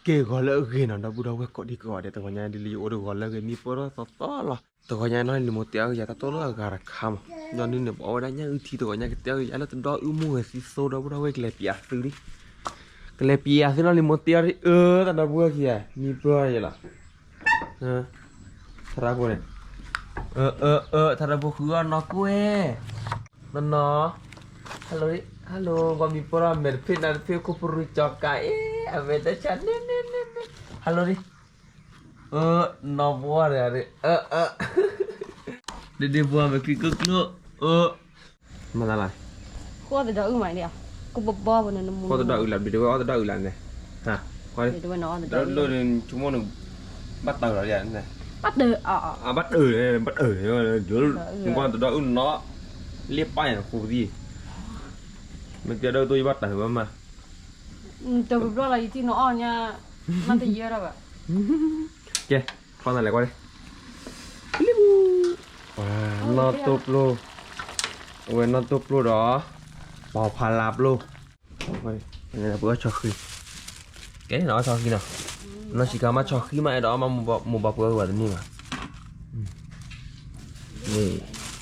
ကဲဂီၤလၢအဂ့ၤနီၤ ဒီပုၢ်ဒီဝဲၢ်ကိးဒံကိးဂၤဒဲး တဂီၤညါဒ်လၢယအိၣ်ဒီးဂီၤလၢအဂ့ၤ မံပၢၢ်ထီၣ်သီသီလီၤ. တဂီၤညါနီၤ လံၤမိၢ်တဲအီၣ်ယၤတၢ်တိၢ်လၢအဂၤတခါမး, ညီနုၢ်န့ၣ် ပအီၣ်ဝဲဒၣ်ညၣ်အုၣ်ထံ တဂီၤညါကတဲအီၣ်ယၤလၢတဒီအုၣ်မိၢ်ဂဲၤသံသိ ဒီပုၢ်ဒီဝဲၢ် ကလဲၤပျံၤအသုလံ, ကလဲၤပျံၤအသုနီၤ လံၤမိၢ်တဲအီၣ်ဒ်အၢ တၢ်ဒီပုၢ်ဝဲၢ်ခံဂၤ မံပၢၢ်ထီၣ်ယၤလီၤ. ထရၣ်ဖိန့ၣ်, အၢ အၢ အၢ ထရၣ်ဖိဃုအီၣ်နီၢ်ကွဲၢ်, နီၢ်နီၢ်, hello, hello, ပှၤမံပၢၢ်ထီၣ်မဲာ်တဖ့ၣ်နါတဖ့ၣ် ခိၣ်ပရူၤကၠီၤကးအ့ၣ် အဝဲတၢ်ဆါန့ၣ်န့ၣ်န့ၣ်န့ၣ်, hello ဒ်, အၢ, နီၢ်ပှၢ်တဂၤဒ်, အၢ အၢ, ဒ့ဒ့ပှၤမဲာ်ချံကျိကျိ, အၢ မၤသးလီၤ, ဃိတဒီးအုၣ်မးန့ၣ်, ကဘီဘီပနနမူ ဃိတဒီးအုၣ်လၢ ဒုးတဝဲအီၣ်တဒီးအုၣ်လၢန့ၣ်, ဃိတဒီးအုၣ်လၢန့ၣ် ဆိကမိၣ်န့ၣ်, ဘၣ်တၢၢ်လီၤဒ်န့ၣ်, ဘၣ်တၢၢ်, ဘၣ်တၢၢ်, ဘၣ်တၢၢ်, နကွၢ်တဒီးအုၣ်နီၢ်, လ့ပၢ်န့ၣ်ဃိပသံ, မ့ၢ်တဲဒီးသိးယဘၣ်တၢၢ်ဘၣ်မး, တဘျီလီၤ ယတံၢ်နီၢ်အီၣ်ညါ, မ့ၢ်တယၢထီၣ်ဘၣ်, ကဲ, ဖီနၤလဲၤကွၢ်လံ နီၢ်တိၢ်ပျိ, အဝဲနီၢ်တိၢ်ပျိဒီး, ပီၤဖးလါပျိ, ပှၤဆီဃံ, ကဲနီၤ ဆီဃံနီၤ, နီၢ်ဆံးခါမးဆီဃံမး အဲၣ်ဒိးအီၣ်မး မိၢ်ဘၣ်ပှဲၤဝဲတန့ၢ်ဘၣ်, န့ၣ်, ဒီး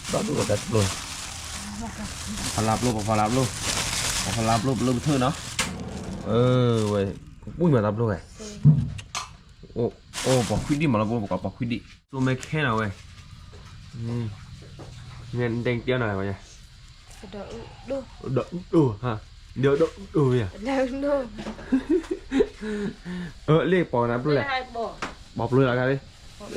ပျိတၢ်ပျိ, ဖးလါပျိ ပီၤဖးလါပျိ, ပီၤဖးလါပျိပျိပထၢၣ်နီၤ, ဝဲ, ပူၤမးတၢ်ပျိဝဲ အိၣ်, အိၣ်ပှၤခွံဒံၣ်မးလီၤ ပှၤပှၤခွံဒံၣ်, ကျိမဲခဲနီၤဝဲ, မ့ၢ်တဲကဲနီၤဝဲ, ဒီးအုၣ်ဒိၣ်, ဒီးအုၣ်ဒိၣ်, ဒီးအုၣ်ဒိၣ်မ့ၢ်ဧါ, လ့ၣ်ပီၤနၤပျိလဲၣ်, ပီၤပျိလၢခါလံ,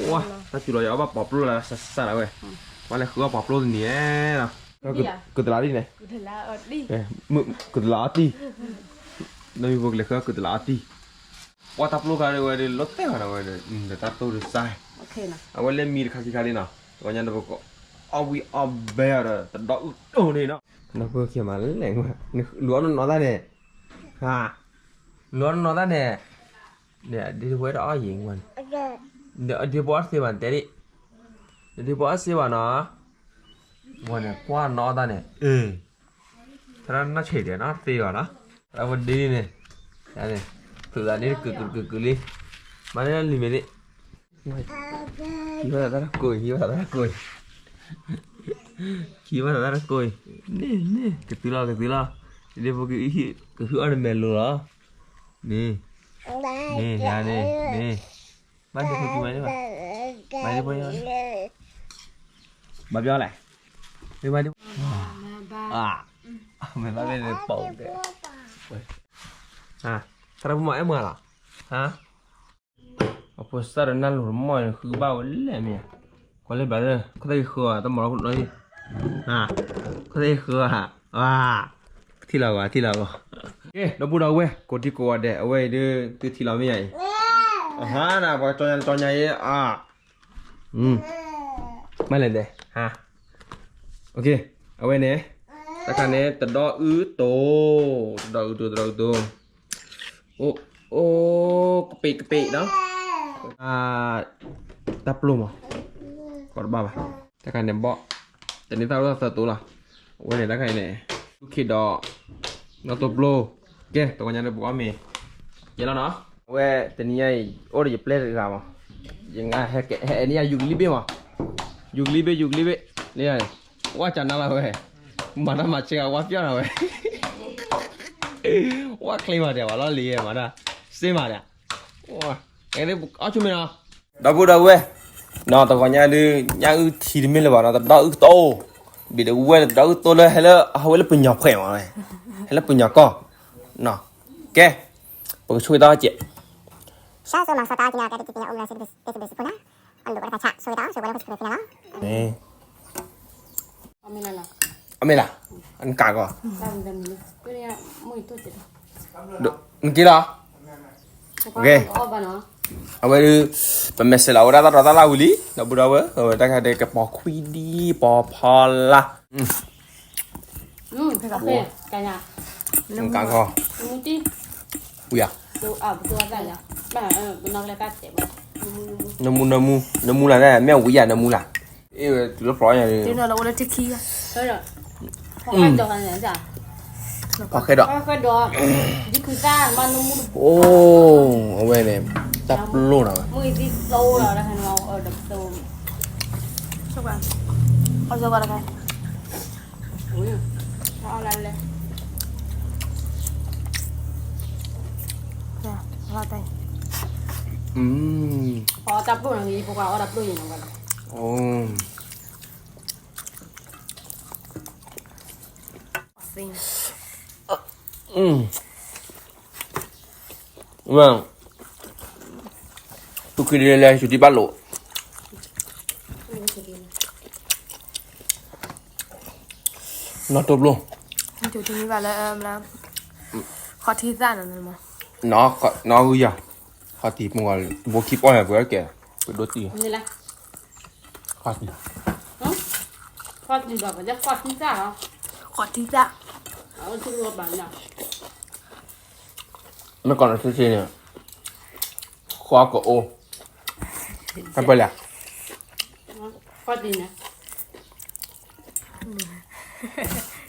ဝါ, တၢ်စူၤလီၤယၤအီၣ်ဘၣ်ပီၤပျိလၢစးစးဒၣ်ဝဲ, ပှၤလဲၤဃုအီၣ်ပီၤပျိတနံၤဧါ, ကုၢ်တလးဒ်န့ၣ်, ကုၢ်တလးအီၣ်တံၢ်, နမ့ၢ်ဖိကလဲၤဃုအီၣ်ကုၢ်တလးအီၣ်တံၢ် ပှၤတၢ်ပျိခါဒ်ဝဲဒ်လီၤတဲာ်ဃီဒီးဝဲဒီး တၢ်တိၢ်တစါ, အဝဲလဲၤမံတခါခံခါဒ်နီၤ, တဂီၤညါဒီးပကအီၣ်ဝံၣ်အီၣ်ဘဲအီၤဒီးတဒီအုၣ်ဒိၣ်န့ၣ်နီၤ, ဒီပုၢ်ဝဲၢ်ခံဂၤမးလဲၣ်, လူၤအီၣ်နီၢ်နီၢ်တၢ်န့ၣ်, လူၤအီၣ်နီၢ်နီၢ်တၢ်န့ၣ်, ဒ်ပဝဲတအီၣ်ယံၤဝဲန့ၣ်, ဒ်ပအီၣ်တသ့ဘၣ်တဲဒ်, ဒ်ပအီၣ်တသ့ဘၣ်နီၤ, ဝဲန့ၣ်ကွၢ်နီၢ်တၢ်န့ၣ်, အ့ သရၣ်နီၢ်ဆံးဒဲးနီၢ်သ့အီၤနီၤ, သရၣ်ဖိဒ်န့ၣ်, သုးသးဒ်ကုာ်ကုာ်ကုာ်ကုာ်လံ, မၤန့ၢ်လံမ့ၢ်ဒ်, ဟံးဘၣ်သးတၢ်တကိးအံၤ ဟံးဘၣ်သးတၢ်တကိးအံၤ, ဟံးဘၣ်သးတၢ်တကိးအံၤ, န့ၣ်န့ၣ် ကသုလီၤကသုလီၤ, ဒ်ဖိကဟုအီၣ်နမဲာ်လိၤလီၤ, န့ၣ်, န့ၣ်န့ၣ်, မၤဒ်ဖိကမၤဒ်ဘၣ်, မၤဒ်ဖိ, မၤပျီလဲၣ်, မၤဒ်, အၢ, မ့ၢ်ဘၣ်မ့ၢ်ပိာ်ကဲ, သရၣ်ဖိမၤအဲၣ်မၤလီၤ, ဟါ အဖိစၢ်ဒီးနၢ်လိၤတမီၢ်န့ၣ် ဃုဘၣ်ဝဲလဲၣ်မ့ၢ်ဧါ, ကွၢ်လၢဘျးလၢ ခိၣ်သၣ်ဂ့ၤဃၢၤဧါ တမၤလီၤခိၣ်နီၤ, ခိၣ်သၣ်ဂ့ၤဃၢၤဧါ, ထံၣ်လီၤဂီၤ ထံၣ်လီၤဂီၤ, ကဲ ဒီပုၢ်ဒီဝဲၢ် ကိးဒံကိးဂၤဒဲး အဝဲအံၤဒ် သုထံၣ်လီၤမ့ၢ်ဧါအံၤ, အဟါနၤ ပှၤကၠီညါ ကၠီညါအံၤ, မ့ၢ်လဲၣ်ဒဲး, အဝဲန့ၣ် တခါန့ၣ် တဒီအုၣ်တိ, တဒီအုၣ်တိ တဒီအုၣ်တိ အိၣ်, အိၣ်ကပ့းကပ့းနီၤ, တၢ်ပျိမး, ကီတဘၣ်ဘၣ်, တခါန့ၣ်ဘီၣ်, တန့ၢ်တၢ်အိၣ်သၢတိလီၤ, အဝဲန့ၣ်တခါအံၤန့ၣ်, ဒူၣ်ခ့ဒီး, နီၢ်တိၢ်ပျိ, ကဲ တဂီၤညါဒီးပှၤအီၣ်မ့ၤ, ယဲလီၤနီၤ, အဝဲတနံၤညါအံၤ အိၣ်ဒီးယပျဲၢ်တဂၤမး, ယငါဟဲကဲ ဟဲန့ၢ်ယၤယူၤကလံဘ့ၣ်မး, ယူၤကလံဘ့ၣ် ယူၤကလံဘ့ၣ်, န့ၣ် ဝဲကနၣ်လီၤဝဲ, မၤတၢ်မၤဆဲးဂၤဝဲပျီၢ်နီၤဝဲ, ဝဲချ့မးဒဲး ဝဲလီၤလံၤမးဒၣ်, စ့မးဒဲး, အီၣ်ဆိမ့ၢ်နီၤ, ဒီပုၢ်ဒီဝဲၢ်, နီၤတဂီၤညါဒုး ညၣ်အုၣ်ထံတမ့ၢ်လၢၤဘၣ်နီၤ တဒီအုၣ်တိ, ဘၣ်ဒီးဝဲၢ်တဒီအုၣ်တိလၢဟဲလၢ အဝဲလၢပညီၤဖှဲးမး, ဟဲလၢပညီၤကီၢ်, ကဲ, ပကဆိၣ်ဂ့ၤတၢ်အီၣ်ကဲး ဆၢစိမၤစီတၢ်ကနၣ်ကဲတက့ၢ် ပညၣ်အိၣ်လၢစံးဘျုးစံးဖှိၣ်နၤ, အဒိၣ်ကတၢ်ဆး ဆိၣ်ဂ့ၤတၢ်အီၣ် ဆိၣ်ဂ့ၤဝဲလၢပစံးဖှိၣ်ဖဲနၤလီၤ. အမ့ၢ်လၢ်, နကးကီး, နက့လီၤ, အဝဲဒုး ပမဲာ်ဆှးလီၤဝဲဒၣ်တၢ်ဒီးတၢ်လၢဝံၤလံ ဒီပုၢ်ဒီဝဲၢ်, အဝဲတၢ်ခါဒဲးကပီၤခွံဒံ ပီၤဖီလာ် နကးကီး, ဝံၤဧါ, နမူ နမူ နမူလၢ်န့ၣ် မ့ၢ်ဝံၤဧါ နမူလၢ်, အ့ၣ်ဝဲတုၤလၢဖျိညါ, ဖီၣ်ဃဲဒီး, အိၣ်, အဝဲ တၢ်ပျိၢ်နီၤ, မုၢ်သံသိလီၤတခါနီၤ, အၢ တပျိၢ်, ဆိၣ်ဘၣ်, အီၣ်ဆိၣ်ဘၣ်တခါ, အီၣ်လၢလဲၣ်, အီၣ်တၢ်ပျိၢ်နီၤ, ပှၤအီၣ်တၢ်ပျိၢ်နီၤ, ဝဲ, သူၣ်ခုဒ်လဲၣ် ယူၤထံဘၣ်လိာ်, နီၢ်တိၢ်ဘျိ, ယူၤထံမံဘၣ်လၢ, ခီထံသၣ်နီၤ, နီၢ်ဂုၤယၤ, ခီထံမုၢ်ဂီၤ, ဘိခံပီၢ်ယၤ ပကဲ, ပဒိၣ်တံၢ်, ခီထံ, ခီထံသၣ်, ခီထံသၣ်, မ့ၢ်ကီးနီၤ ဆ့ဆ့န့ၣ်, ဃီကအိၣ်, တၢ်ပၢၢ်လၢ,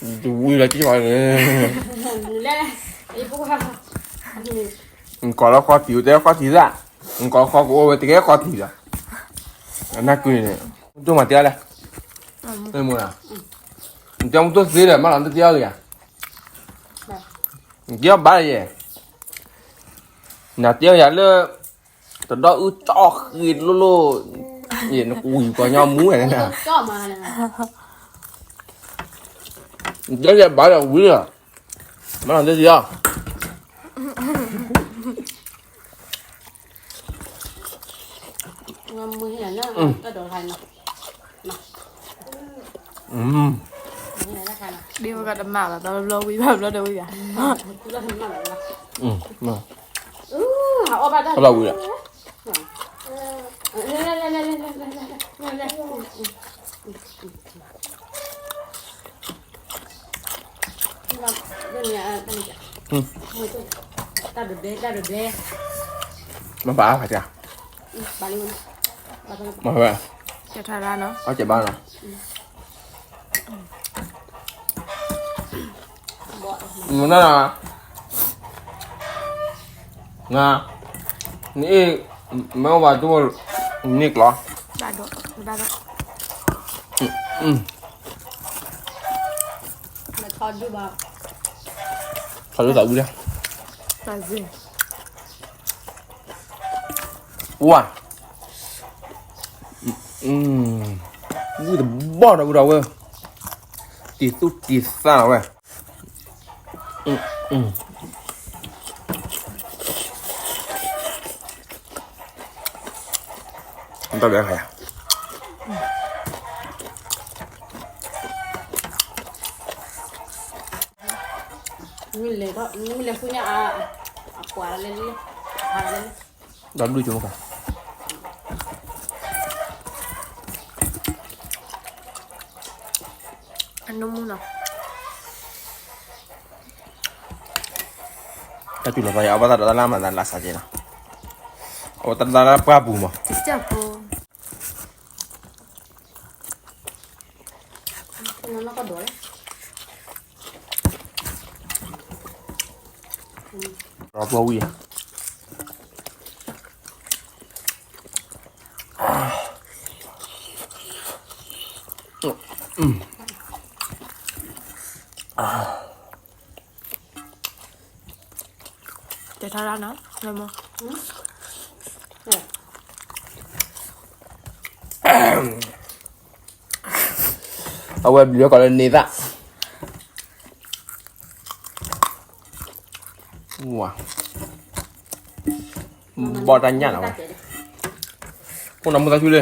တဝံၤလီၤက့ၤ, နကီးလၢဃီထံ တဲဃီထံသၣ်, နကီးဃီကအိၣ်ဝဲတကဲဃီထံလီၤ, အနၢ်ကုန့ၣ်, မ့ၢ်တဲမူတိၢ်သ့ဒီး မ့ၢ်လီၤတတဲအီၤဂ့ၤဧါ, နတဲအီၤဘၣ်ယဲ, နတဲအီၤယၤလၢ တဒီအုၣ်ကၠီၣ်ဃ့လိၣ်လိၣ်, ယနကဝံၤပှၤညီမူဝဲန့ၣ်, နတဲယၤဘၣ်ဒီးဝံၤလီၤ, မ့ၢ်လီၤတတဲအီၤ ဒ်ဝဲကတမၣ်ဘၣ် တဘျီဝံၤဘၣ်ဘျီဒီးဝံၤဘၣ်, ဘၣ်ဝံၤလီၤ, မ့ၢ်ဘၣ်ဖးတၢ်, မ့ၢ်ဝဲ, ကဲထီၣ်ဒၣ်နီၤ, အီၣ်ကဲဘၣ်နီၤ, မနၤ, န, နအ့ၣ်, မ့ၢ်ဝဲတူၢ်, န့ၢ်ကျီ, ဘၣ်ဒိ, ဘၣ်ဒိ, ထီၣ်ဒုးသးဝံၣ်လၢ, ဝါ, ဝံၣ်တဘီၣ်ဒီးဝံၣ်ဒီးဝဲ, တံၤသူၣ်တံၤသၣ်ဝဲ, တၢ်ဘျုးခါယၤ, မ့ၢ်လဲၤဃုညါအ, အပှၤလၢလဲၣ်, တၢ်ဘျုးကၠိမကၤ, အနမူနီၤ, တၢ်တူၢ်လီၤပှၤယၤ အဘၣ်သးဒီးတၢ်လၢမၤသးလၢစးကဲနီၤ, အဝဲတၢ်လၢပှၢ်ပူၤမး, ဒီးပှၤဝံၤ, တဲထီၣ်ဒၣ်နီၤ, အဝဲဘျုးကီးလၢန့သၣ်, ဝါ, ဘီၣ်တၢ်ညၣ်လီၤဝဲ, ဖိနၤမူသးဆူလၢ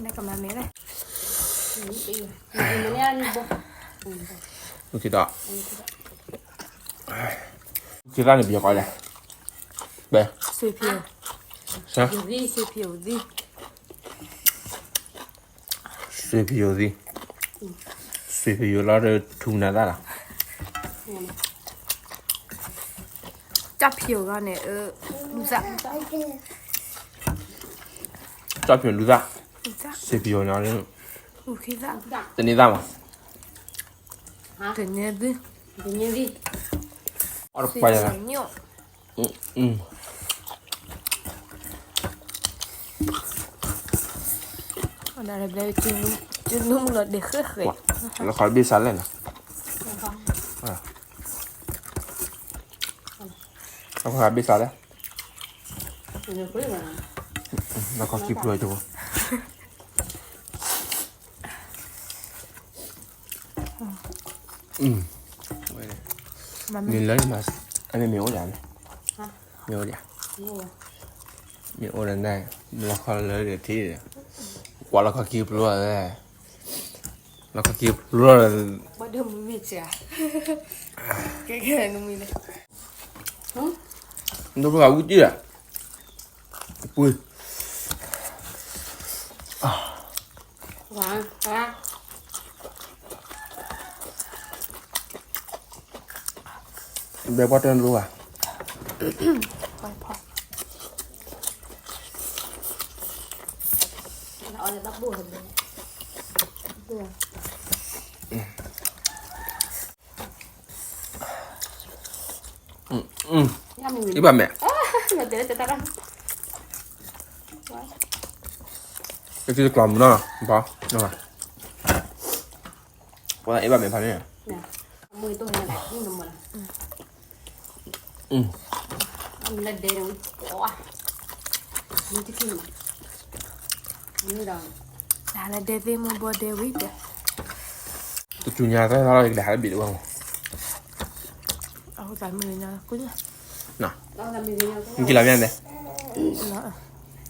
နကမၤမ့ၢ်လဲၣ်, နက့ၤဒီး, နက့ၤဒီးန့ၣ်ပယီၤကီးလဲၣ်, ဘဲ, စ့ဖံ, စ့ဖံ, စ့ဖံယိၤသံ, စ့ဖံယိၤလီၤဒီးထူနၤသၣ်လီၤ, ကၠီၣ်ဖံးအီၤဂီၢ်န့ၣ်, လူၤသၣ်, ကၠီၣ်ဖံးလူၤသၣ်, စ့ပယီၤန့ၣ် တန့ၢ်သၣ်မး, အီၣ်တပှၢ်ယၤ, လီခီဘ့ၣ်စးလဲၣ်နီၤ, လီခီဘ့ၣ်စးလဲၣ်, လီခီခံဖျိကၠိ နလၢ အမ့ၢ်မ့ၢ်အိၣ်ဒၣ်န့ၣ်, မ့ၢ်အိၣ်ဒၣ်, မ့ၢ်အိၣ်ဒၣ်န့ၣ်, လီခီလၢဒၣ်ထံၣ်, ကွၢ်လီခီခံဖျိလီၤ, လီခီခံဖျိလီၤ, ဘၣ်ဒိၣ်မုၢ်မ့ၢ်စှၤ, ကဲကဲနမံၤလဲၣ်, နဒိၣ်ဖျိဂၤဝံတံၢ်ဧါ, ပှ့ၤ ဘဲပှၢ်တၢၢ်တလိၣ်ဘၣ်, အံၤဘၣ်မဲာ်, တၢ်ကျီၢ်မုၢ်နီၤ, ပှၤအံၤဘၣ်မဲာ်ဖးန့ၣ်, လၢဒဲသ့ၣ်မဘီဒဲဝံၤ, တစူညါတၢ်လီၤကလဲၤဟးလၢဘ့ၣ်တဝဲမး, အဃိသတးမ့ၢ်ဂ့ၤညါ, နကလီၤမ့ၢ်န့ၣ်,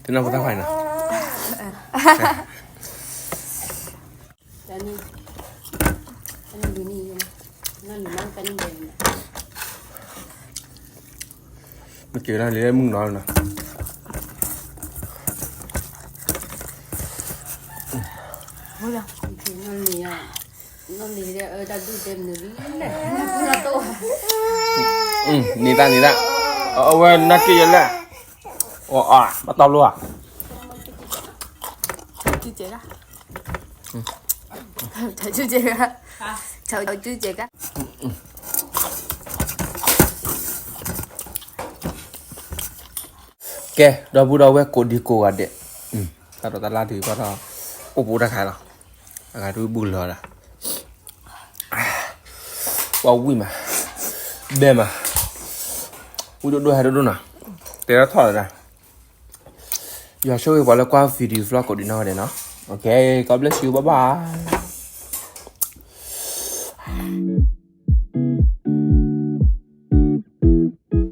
တနီၢ်ဖိသၣ်ခွါန့ၣ်နီၤ, မ့ၢ်က့ၤလၢလံာ်မုၢ်နီၤနီၤ, န့ၢ်တၢ်န့ၢ်တၢ်, အဝဲနၢ်က့ၤယဲလဲၣ်, အဘၣ်တီလိၤဧါ, က, ကဲ ဒီပုၢ်ဒီဝဲၢ်ကိးဒံကိးဂၤဒဲး, တၢ်ဒီးတၢ်လၢ်ဒုးဘၣ်ဒီး, အိၣ်ပူၤတၢ်ခါလီၤ, အဂၤဒုးဘူၣ်လီၤဒီး, ပှၤဝံၣ်မး, ဘဲမး, ဝံၣ်ဒိၣ်ဒိၣ်ဟဲဒိၣ်ဒိၣ်နီၤ, တဲထီၣ်ထီၣ်လီၤဒၣ်, ယွၤဆိၣ်ဂ့ၤပှၤလၢကွၢ် video vlog ကိးဒံနီၢ်ဂၤဒဲးနီၤ, OK, God bless you, bye bye.